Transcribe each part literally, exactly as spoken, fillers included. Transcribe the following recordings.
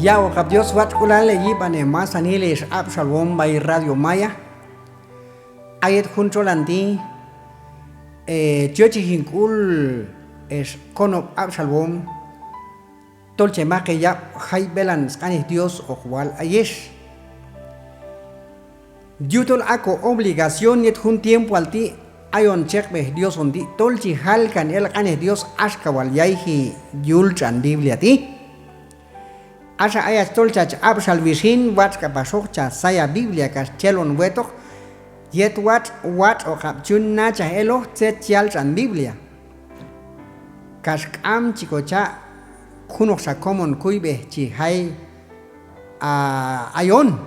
Yaq'okab' Dios watx'k'ulal heyib'an hemasanil ex ab'xalwom b'ay Radio Maya. A yet jun txolan ti', eh, chi yochej hin k'ul ex konob' ab'xalwom tol che maq heyab' jay b'elan sq'anej Dios hoq wal ayex. Yujtol a ko obligación yet jun tiempoal ti' ayon cheqb'ej Dios on ti' tol chi jalkan el q'anej Dios axka wal yayji yul tx'an Biblia ti'. Axa ayach tol chach ab'xalwi xin, watx' k'apaxoq cha saya Biblia kax chelon wetoq yet watx', watx'okab' chi yun nachaj eloq tzet chi yal tx'an Biblia. Kax k'am chi kocha' junoqxa komon kuyb'ej chi jay, a, ayon.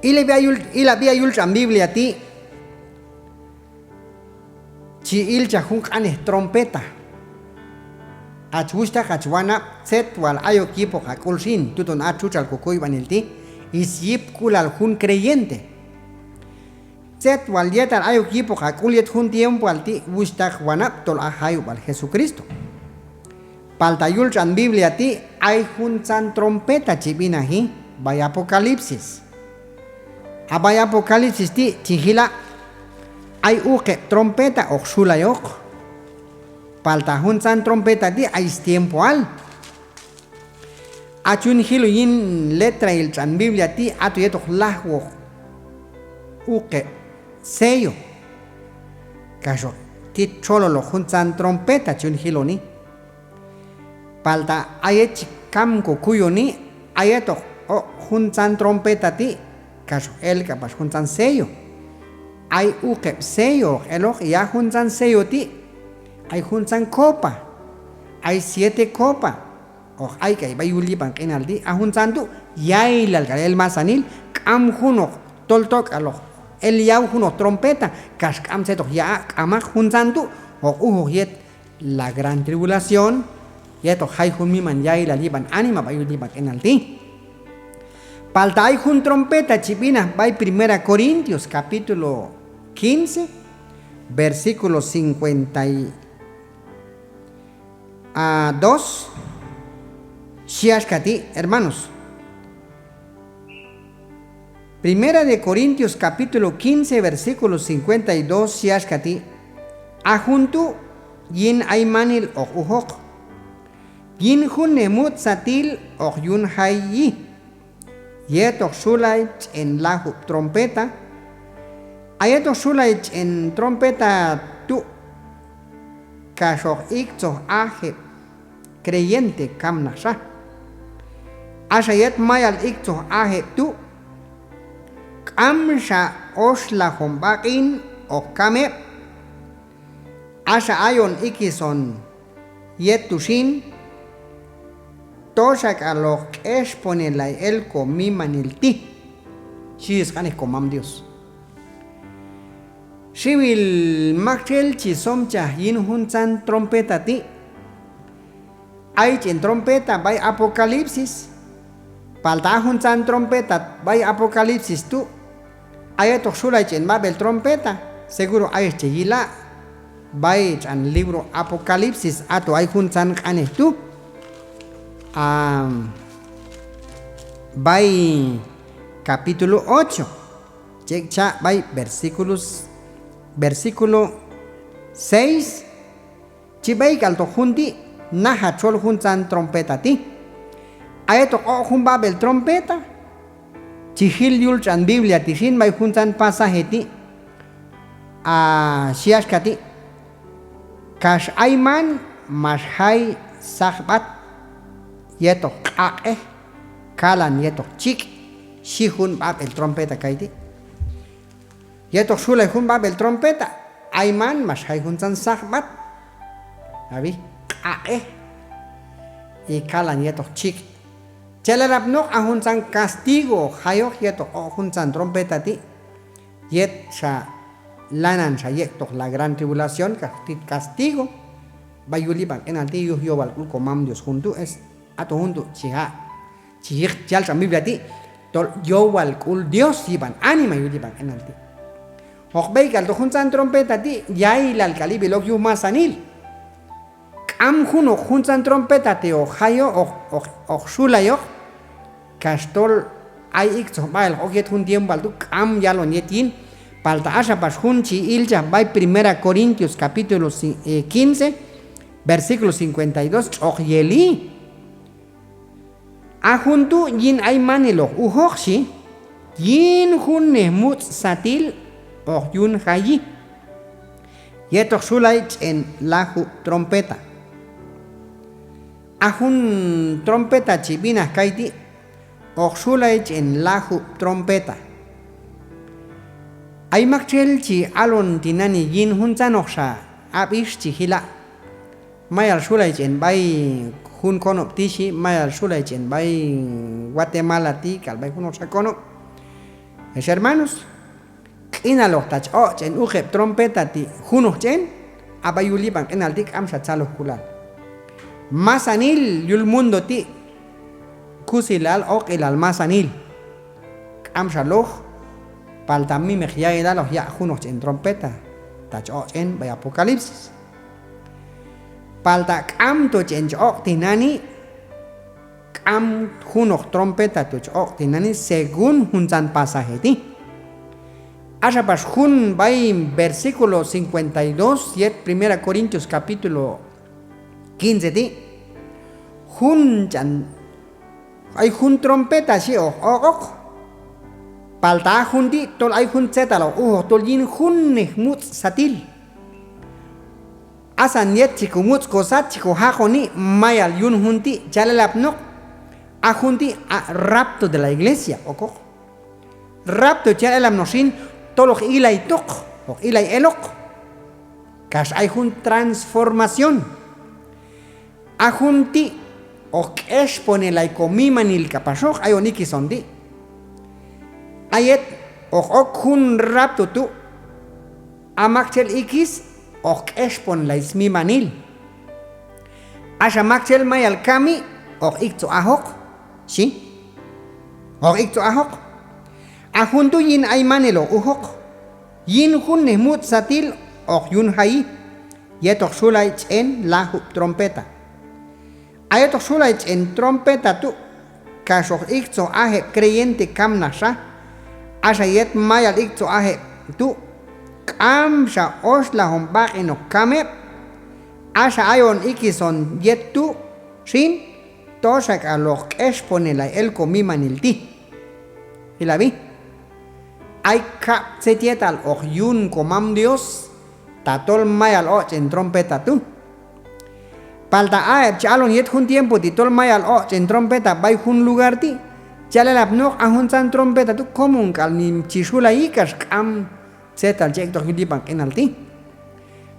Ilab'i a yul, ilab'i a yul tx'an Biblia ti', chi ilchaj jun q'anej trompeta. Hach wuxhtaq, hach wanab', tzet wal ayok yipoq ha k'ul xin, tuton a txutxal ko kuyb'anil ti', syipk'ulal jun creyente. Tzet wal yetal ayok yipoq ha k'ul yet jun tiempoal ti', wuxhtaq, wanab', tol a jayub'al Jesucristo. Palta yul tx'an Biblia ti' ay juntzan trompeta chi b'inaji b'ay Apocalipsis. A b'ay Apocalipsis ti' chi jila' ay uqeb' trompeta hoq xulayoq. Palta juntzan trompeta ti' ay stiempoal. A chi yun jilon yin letrail tx'an Biblia ti', ato yet hoq lajwoq uqeb' sello, kax hoq tit txololoq juntzan trompeta chi yun jiloni. Palta a yet chi kam ko kuyoni, a yet hoq oq' juntzan trompeta ti', kax hoq el k'apax juntzan sello. Ay uqeb' sello hoq eloq, y a juntzan sello ti' ay juntzan copa, ay siete copa hoq ayk'ay b'ay yul yib'an q'inal ti'. A juntzan tu' yailal k'al el masanil, k'am junoq tol tok'al hoq el yaw junoq trompeta, kax k'am tzet hoq ya'a', k'amaq, juntzan tu' hoq ujoq yet la gran tribulación, yet hoq jay jun miman yailal yib'an anima b'ay yul yib'an q'inal ti'. Palta ay jun trompeta chi b'inaj b'ay Primera Corintios capítulo quince, versículo cincuenta y dos, xhi axka ti', hermanos. Primera de Corintios capítulo quince, versículo cincuenta y dos, xhi axka ti': A jun tu' yin aymanil hoq ujoq, yin junnej mutz' satil hoq yun jayi. Yet hoq xulay ch'en lajub' trompeta, a yet hoq xulay ch'en trompeta tu' kax hoq iktzoj aj heb' creyente kamnaqxa. Axa yet mayal iktzoj aj heb' tu', k'amxa oxlajom b'aq'in hoq kam heb'. Axa ayon ikis on yet tu' xin, toxak'al hoq k'exponelay el ko mimanil ti', xhi sq'anej ko mam Dios. Xiwil maktxel chi somchaj yin juntzan trompeta ti'. Ay ch'en trompeta b'ay Apocalipsis. Palta a juntzan trompeta b'ay Apocalipsis tu', a yet hoq xulay ch'en b'ab'el trompeta, seguro ayex che yila' b'ay tx'an libro Apocalipsis, ato ay juntzan q'anej tu', am, b'ay capítulo ocho, chek' cha' b'ay versículos, versículo seis. Chi b'eyk'altoq jun ti', najat xol juntzan trompeta ti'. A yet hoq oq' jun b'ab'el trompeta, chi jil yul tx'an Biblia ti' xin b'ay juntzan pasaje ti', a, xhi axka ti': Kax ayman max jay saqb'at yetoq q'aq'ej, kalan yetoq chik', xhi jun b'ab'el trompeta kayti'. Yetoq xulay jun b'ab'el trompeta, ayman max jay juntzan saqb'at, ab'i, q'aq'ej, y kalan yetoq chik'. Chal elapnoq a juntzan castigo hoq jayoq yetoq oq' juntzan trompeta ti', yet xa lanan xa yek'toq la gran tribulación, kax tit castigo b'ay yul yib'an q'inal ti' yuj yowal k'ul ko mam Dios jun tu', es, aton jun tu' chi ja', chi yiq chi yal tx'an Biblia ti', tol yowal k'ul Dios yib'an anima yul yib'an q'inal ti'. Hoq b'eyk'altoq juntzan trompeta ti', yailal k'al ib'il ok yuj masanil. K'am junoq juntzan trompeta ti' hoq jayoq, hoq, hoq, hoq xulayoq, kax tol ay iktzojb'ail hoq ok yet jun tiempoal tu', k'am yalon yet yin. Palta axa pax jun chi ilchaj b'ay Primera Corintios capítulo ci-, eh, quince, versículo cincuenta y dos, tx'oq yeli. A jun tu' yin aymanil hoq ujoq xhi, yin junnej mutz' satil hoq yun jayi yet hoq xulay ch'en lajub' trompeta. A jun trompeta chi b'inaj kayti' hoq xulay ch'en lajub' trompeta. Ay maktxel chi alon tinani' yin juntzanoqxa ab'ix chi jila'. Mayal xulay ch'en b'ay jun konob' ti' xhi, mayal xulay ch'en b'ay Guatemala ti' k'al b'ay junoqxa konob'. Ex hermanos, q'inaloq ta chi oq' ch'en uqeb' trompeta ti' junoq ch'en, a b'ay yul yib'an q'inal ti' k'amxa tzalojk'ulal. Masanil yul mundo ti' kusilal, oq'ilal masanil. K'amxa loj, palta mimeq ya'ilal hoq yaq' junoq ch'en trompeta ta chi oq' ch'en b'ay Apocalipsis. Palta k'amto ch'en chi oq' tinani', k'am junoq trompeta tu' chi oq' tinani', según juntzan pasaje ti'. Axa pax jun b'ay versículo cincuenta y dos yet Primera Corintios capítulo quince ti', jun ch'an ay jun trompeta xhi hoq oq'oq. Palta a jun ti' tol ay jun tzetal hoq ujoq tol yin junnej mutz' satil. Asan yet chi komutz' kosat, chi kojaqoni, mayal yun jun ti', chal elapnoq. A jun ti' a rapto de la iglesia okoq. Rapto chal elapnoq xin, tol hoq ilaytoq, hoq ilay eloq. Kax ay jun transformación. A jun ti' hoq k'exponelay komimanil k'apaxoq, ayon ikis on ti'. A yet hoq ok jun rapto tu', a maktxel ikis hoq k'exponelay smimanil. Axa maktxel mayal kami, hoq iktzoj ajoq, xhi. Hoq iktzoj ajoq. A jun tu' yin aymanil hoq ujoq. Yin junnej mutz' satil hoq yun jayi yet hoq xulay ch'en lajub' trompeta. A yet hoq xulay ch'en trompeta tu', kax hoq iktzoj aj heb' creyente kamnaqxa. Axa yet mayal iktzoj aj heb' tu', k'amxa oxlaj on b'aq'in hoq kam heb'. Axa ayon ikis on yet tu' xin, toxak'al hoq k'exponelay el komimanil ti'. Jilab'i, ay kab' tzet yetal hoq yun komam Dios tatol mayal oq' ch'en trompeta tu'. Palta a heb' chi alon yet jun tiempo ti' tol mayal oq' ch'en trompeta b'ay jun lugar ti', chal elapnoq a juntzan trompeta tu' komonk'al mi chi xulayi kax k'am tzetal chi ek'toq yul yib'an q'inal ti'.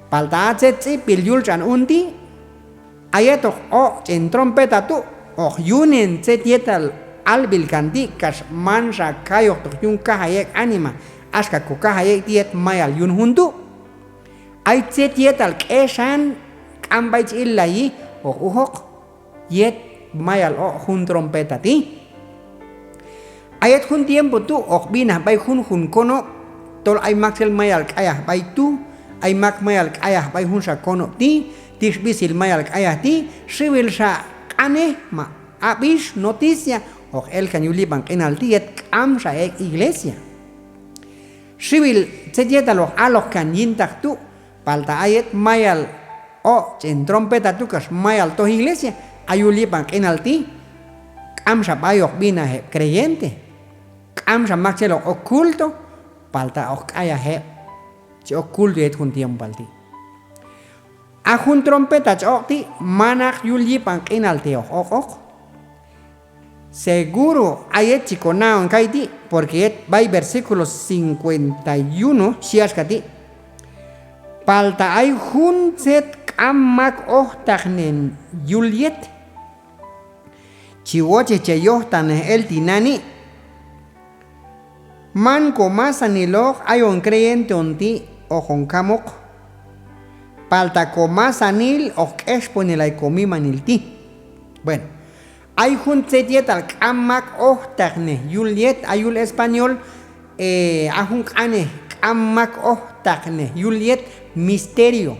Palta a tzet tz'ib'b'il yul tx'an un ti', a yet hoq oq' ch'en trompeta tu', hoq yunen tzet yetal alb'il kan ti' kax manxa kayoqtoq yun kajay ek' anima axka kokajay ek' ti' yet mayal yun jun tu'. Ay tzet yetal k'exan k'am b'ay chi illayi hoq ujoq yet mayal oq' jun trompeta ti'. A yet jun tiempo tu' hoq b'inaj b'ay junjun konob' tol ay maktxel mayal k'ayaj b'ay tu', ay mak mayal k'ayaj b'ay junxa konob' ti', ti' sb'isil mayal k'ayaj ti', xiwilxa q'anej ma ab'ix, noticia, hoq elkan yul yib'an q'inal ti' yet k'amxa ek' iglesia. Xiwil tzet yetal hoq aloq kan yintaq tu', palta a yet mayal oq' ch'en trompeta tu' kax mayal toj iglesia, a yul yib'an q'inal ti' k'amxa b'ay hoq b'inaj heb' creyente, k'amxa maktxel hoq ok culto, palta hoq k'ayaj heb' chi ok culto yet jun tiempoal ti'. A jun trompeta chi oq' ti' manaq yul yib'an q'inal ti' hoq oq'oq. Seguro a yet chi kona'on kayti', porque yet b'ay versículo cincuenta y uno xhi axka ti': Palta ay jun tzet k'am mak ojtaqnen yul yet, chi wochej che yojtaqnej el tinani'. Man komasaniloq ayon creyente on ti' hoqon kamoq, palta komasanil hoq k'exponelay komimanil ti'. Bueno, ay jun tzet yetal k'am mak ojtaqnej yul yet, a yul español, eh, a jun q'anej k'am mak ojtaqnej yul yet, misterio.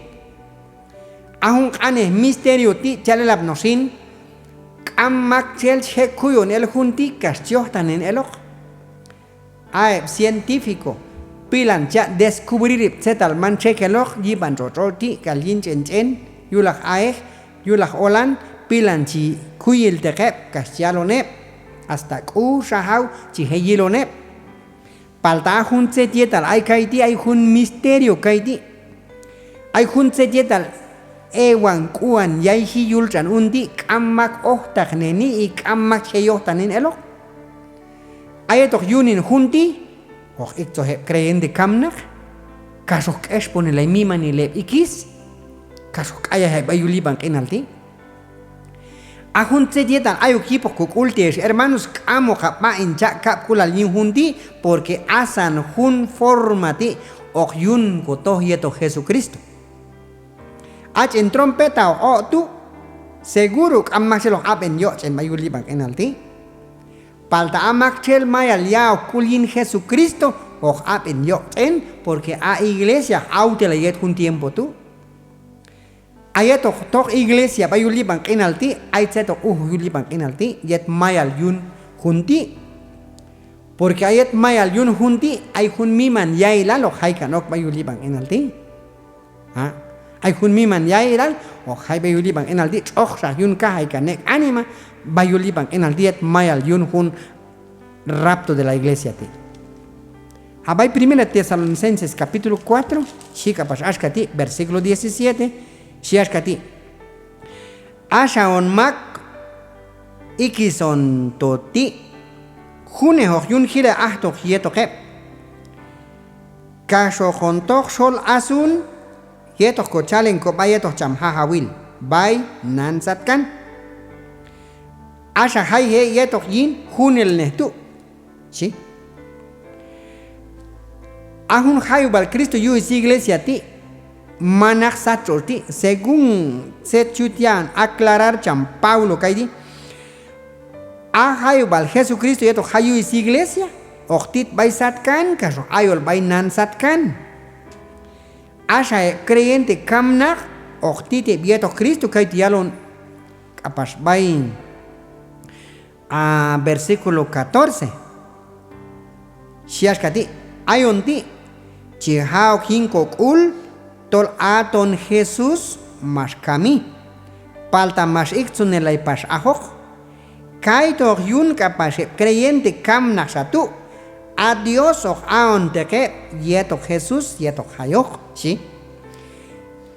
A jun q'anej misterio ti' chal elapnoq xin, k'am maktxel chi je' kuyon el jun ti' kax chi yojtaqnen eloq. A heb' científico pilan cha' descubrir heb' tzetal man txekeloq yib'an tx'otx' tx'otx' ti' k'al yin ch'en ch'en, yulaq a'ej, yulaq olan, pilan chi kuyilteq heb' kax chi yalon heb', hasta k'u xajaw chi je' yilon heb'. Palta a jun tzet yetal ay kayti', ay jun misterio kayti'. Ay jun tzet yetal ewan k'uan yayji yul tx'an un ti', k'am mak ojtaqneni y k'am mak je' yojtaqnen eloq. A yetoq yunen jun ti', hoq iktzoji heb' creyente kamnaq, kax hoq k'exponelay mimanil heb' ikis, kax hoq k'ayaj heb' b'ay yul yib'an q'inal ti'. A jun tzet yetal ayok yipoq kok'ul ti' ex hermanos, k'amoqab' b'aq'in cha' kab'k'ulal yin jun ti', porque asan jun forma ti' hoq yun kotoj yetoq Jesucristo. A ch'en trompeta hoq oq' tu', seguro k'am maktxel hoq ab'en yoq' ch'en b'ay yul yib'an q'inal ti'. Palta a maktxel mayal ya'ok k'ul yin Jesucristo, hoq ab'en yoq' ch'en, porque a iglesia hoq awtelay yet jun tiempo tu'. A yet hoq toj iglesia b'ay yul yib'an q'inal ti', ay tzet hoq ujoq yul yib'an q'inal ti', yet mayal yun jun ti'. Porque a yet mayal yun jun ti', ay jun miman ya'ilal hoq jaykan ok b'ay yul yib'an q'inal ti'. A, ay jun miman ya'ilal hoq jay b'ay yul yib'an q'inal ti', tx'oqxa yun kajaykan ek' anima b'ay yul yib'an q'inal ti', yet mayal yun jun rapto de la iglesia ti'. A b'ay Primera Tesalonicenses capítulo cuatro, xhi k'apax axka ti', versículo diecisiete, xhi axka ti': Axa hon mak ikis hon to ti', junejoq yun jilay ajtoq yetoq heb', kax hoqon toj xol asun yetoq kochalen kob'a yetoq cham Jajawil b'ay nan satkan. Axa jayji ek' yetoq yin junelnej tu', xhi. A jun jayub'al Cristo yuj siglesia ti' manaq sat tx'otx' ti', según tzet chut ya'on aclarar cham Pablo kayti'. A jayub'al Jesucristo yet hoq jay yuj siglesia, hoq tit b'ay satkan kax hoq ayol b'ay nan satkan. Axa heb' creyente kamnaq hoq tit heb' yetoq Cristo, kayti' yalon k'apax b'ay, a, versículo catorce. Xhi axka ti': Ayon ti' chi ja'ok yin kok'ul tol aton Jesús max kami, palta max iktzonelay pax ajoq. Kaytu' hoq yun k'apax heb' creyente kamnaqxa tu', a Dios hoq a'onteq heb' yetoq Jesús yet hoq jayoq, xhi.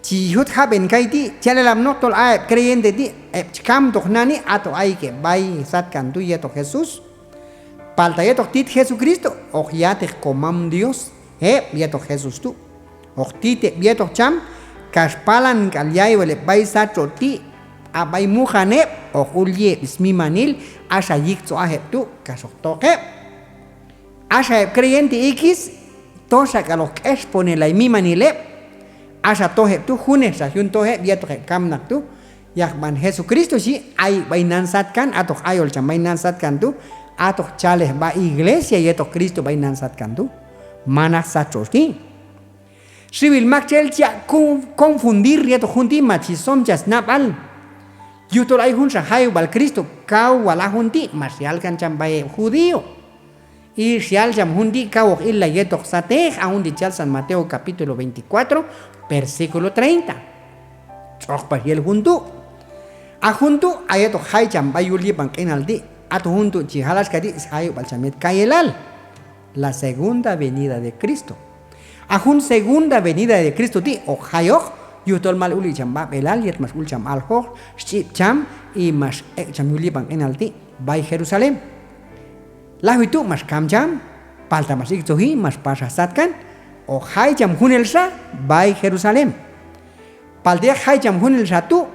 Chi jut jab'en kayti' chi yal elapnoq tol a heb' creyente ti', heb' chi kamtoq nani', ato ayek' heb' b'ay satkan tu' yetoq Jesús. Palta yet hoq tit Jesucristo, hoq ya'teq komam Dios heb' yetoq Jesús tu'. Hoq tit heb' yetoq cham, kax palank'al ya'ilal heb' b'ay sat tx'otx' ti', a b'ay muqan heb' hoq ul yi' heb' smimanil, axa yiktzoj aj heb' tu' kax hoq toq heb'. Axa heb' creyente ikis, toxak'al hoq k'exponelay mimanil heb', axa toj heb' tu', junejxa yun toj heb' yetoq heb' kamnaq tu', yaqb'an Jesucristo xhi, ayek' b'ay nan satkan, ato hoq ayol cham b'ay nan satkan tu', ato hoq chalej sb'a iglesia yetoq Cristo b'ay nan satkan tu', manaq sat tx'otx' ti'. Xiwil maktxel chi yaq' ku-, confundir yetoq jun ti' ma chi somchaj snab'al. Yujtol ay junxa jayub'al Cristo kaw wal a jun ti' max yal kan cham b'ay heb' judío. Ix yal cham jun ti' kaw hoq illay yetoq satej, a jun ti' chi yal San Mateo capítulo veinticuatro, versículo treinta. Tx'oq pax yel jun tu'. A jun tu', a yet hoq jay cham b'ay yul yib'an q'inal ti', aton jun tu' chi jal axka ti' sjayub'al cham yet kayelal, la segunda venida de Cristo. A jun segunda venida de Cristo ti' hoq jayoq, yujtol mal uli' cham b'ab'elal yet max ul cham aljoq, xch'ib' cham, y max ek' cham yul yib'an q'inal ti' b'ay Jerusalén. Lajwi tu' max kam cham, palta max iktzoji, max pax aj satkan, hoq jay cham junelxa b'ay Jerusalén. Palta yet jay cham junelxa tu',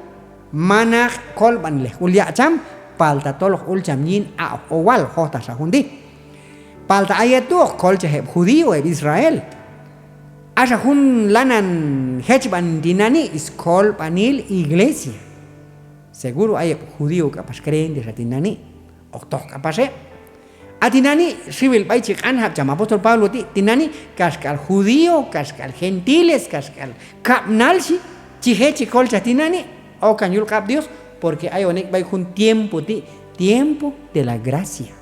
manaq kolb'anilej ul yaq' cham, palta tol hoq ul cham yin aq'oj owal, jojtaqxa jun ti'. Palta a yet tu' hoq kolchaj heb' judío, heb' Israel. Axa jun lanan jechb'an tinani', skolb'anil iglesia. Seguro ay heb' judío k'apax creyentexa tinani', hoq toj k'apax heb'. A tinani' xiwil b'ay chi q'anjab' cham apóstol Pablo ti', tinani' kaxk'al judío, kaxk'al gentiles, kaxk'al kab'nal xhi, Chi je' chi kolchaj tinani', okan yul q'ab' Dios, porque ayon ek' b'ay jun tiempo ti', tiempo de la gracia.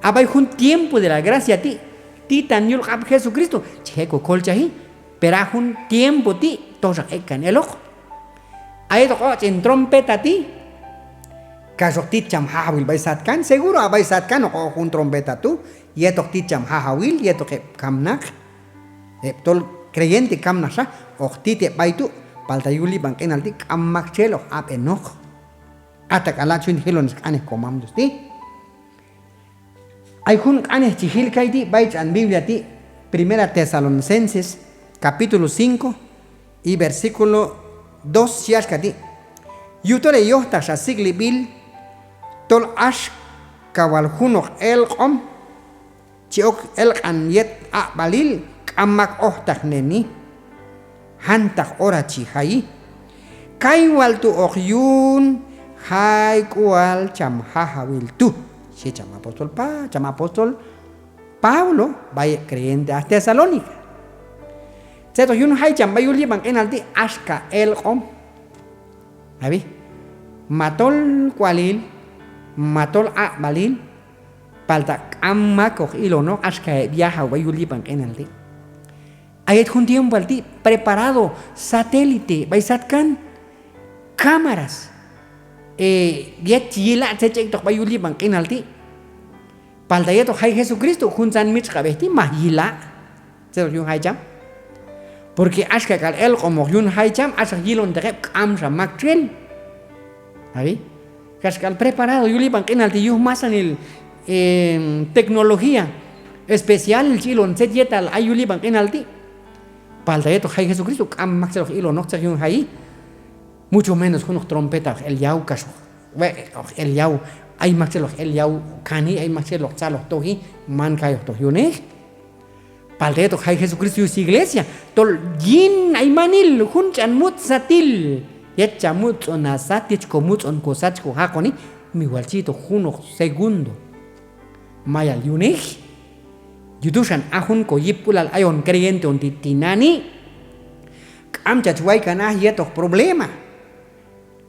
A b'ay jun tiempo de la gracia ti', titan yul q'ab' Jesucristo chi je' kokolchaji, pero a jun tiempo ti' toxaq ek'kan eloq. A yet hoq oq' ch'en trompeta ti', kax hoq tit cham Jajawil b'ay satkan, seguro a b'ay satkan hoq oq' jun trompeta tu', yet hoq tit cham Jajawil, yetoq heb' kamnaq, heb' tol creyente kamnaqxa, hoq tit heb' b'ay tu', palta yul yib'an q'inal ti' k'am maktxel hoq ab'enoq. A tak'ala' chun jilon sq'anej komam Dios ti'. Ay jun q'anej chi jil kayti' b'ay tx'an Biblia ti', Primera Tesalonicenses, capítulo cinco y versículo dos, xhi axka ti': Yujtol heyojtaqxa sik'lib'il tol axka wal junoq elq'om chi ok elq'an yet aq'b'alil k'am mak ojtaqneni, jantaq hora chi jayi. Kay wal tu' hoq yun jay k'ual cham Jajawil tu', xhi cham apóstol Pa-, cham apóstol Pablo b'ay heb' creyente aj Tesalónica. Tzet hoq yun jay cham b'ay yul yib'an q'inal ti', axka elq'om. Ab'i, ma tol k'ualil, ma tol aq'b'alil, palta k'am mak hoq ilonoq axka heb' yajaw b'ay yul yib'an q'inal ti'. A yet jun tiempoal ti' preparado satélite b'ay satkan, cámaras, e, yet chi yila' tzet chi ek'toq b'ay yul yib'an q'inal ti'. Palta yet hoq jay Jesucristo, juntzan mitx'q'ab'ej ti' maj yila' tzet hoq yun jay cham. Porque axka k'al elq'om hoq yun jay cham, axa hoq yilonteq heb' k'amxa maktxel. Ab'i, kaxk'al preparado yul yib'an q'inal ti' yuj masanil, em, tecnología especial chi ilon tzet yetal ay yul yib'an q'inal ti'. Palta yet hoq jay Jesucristo k'am maktxel hoq ilonoq tzet hoq yun jayi. Mucho menos junoq trompeta hoq el yaw kax hoq, we', hoq el yaw, ay maktxel hoq el yaw kani, ay maktxel hoq tzaloj toji, man kay hoq toj yunej. Palta yet hoq jay Jesucristo yuj siglesia, tol yin aymanil jun ch'an mut satil, yet cha mutz'on ha sat, yet chi komutz'on ko sat chi kojaqoni, mi wal chi yitoq junoq segundo mayal yunej. Yuj tu' xan a jun koyipk'ulal ayon creyente on ti' tinani', k'am chach waykan aj yetoq problema.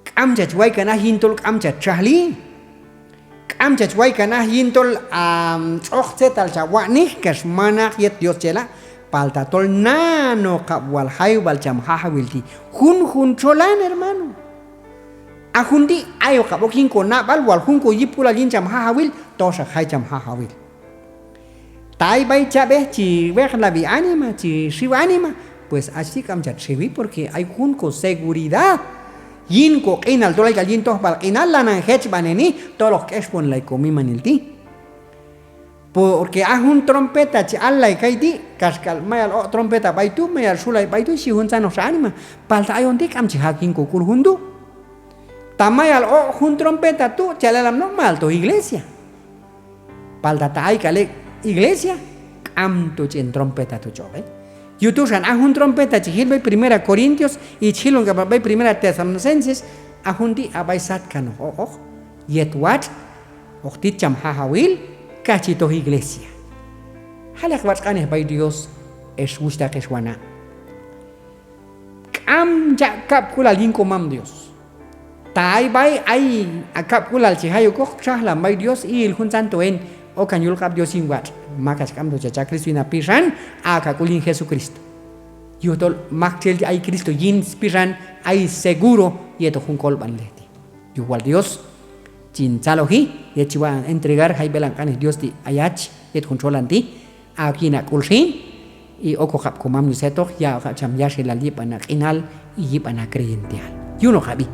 K'am chach waykan aj yin tol k'am chach txajli. K'am chach waykan aj yin tol, am, tx'oq tzetal cha watx'nej kax manaq yet Dios chela', palta tol nanoqab' wal jay wal cham Jajawil ti' junjun txolan, hermano. A jun ti' ayoqab' ok yin konab'al wal jun koyipk'ulal yin cham Jajawil, toxaq jay cham Jajawil. Ta ay b'ay chab'ej chi weqlab'i anima, chi xiw anima, pues hach ti' k'am chach xiwi, porque ay jun koseguridad yin koq'inal tol ay k'al yin tojb'al q'inal lanan jechb'aneni tol hoq k'exwonlay komimanil ti'. Porque a jun trompeta chi allay kayti', kaxk'al mayal oq' trompeta b'ay tu', mayal xulay b'ay tu', xhi juntzanoqxa anima. Palta ayon ti' k'am chi jaq' yin kok'ul jun tu'. Ta mayal oq' jun trompeta tu', chal elan no' mayal toj iglesia. Palta ta ay k'al ek' iglesia, k'amto ch'en trompeta tu' ch'ob'ej. Yuj tu' xan a jun trompeta chi jil b'ay Primera Corintios, y chi jilon k'apax b'ay Primera Tesalonicenses, a jun ti' a b'ay satkan hoq oq'oq, yet watx' hoq tit cham Jajawil, kax chi toj iglesia. Jaleq watx' q'anej b'ay Dios, ex wuxhtaq ex wanab'. K'am chaq' kab'k'ulal yin komam Dios. Ta ay b'ay ay a kab'k'ulal chi jay okoq, txajlan b'ay Dios, il juntzanto en, okan yul q'ab' Dios yin watx', mak hach k'amto cha cha' Cristo yin ha pixan, aq' ha k'ul yin Jesucristo. Yujtol maktxel ay Cristo yin spixan, ay seguro yetoq jun kolb'anilej ti'. Yuj wal Dios chin tzaloji yet chi wa'an entregar jayb'elan q'anej Dios ti' ayach yet jun txolan ti', aq' ok yin ha k'ul xin, y okoqab' komam Dios jetoq, yaq'oqab' cham yaxilal yib'an ha q'inal y yib'an ha creyenteal. Yunoqab'i.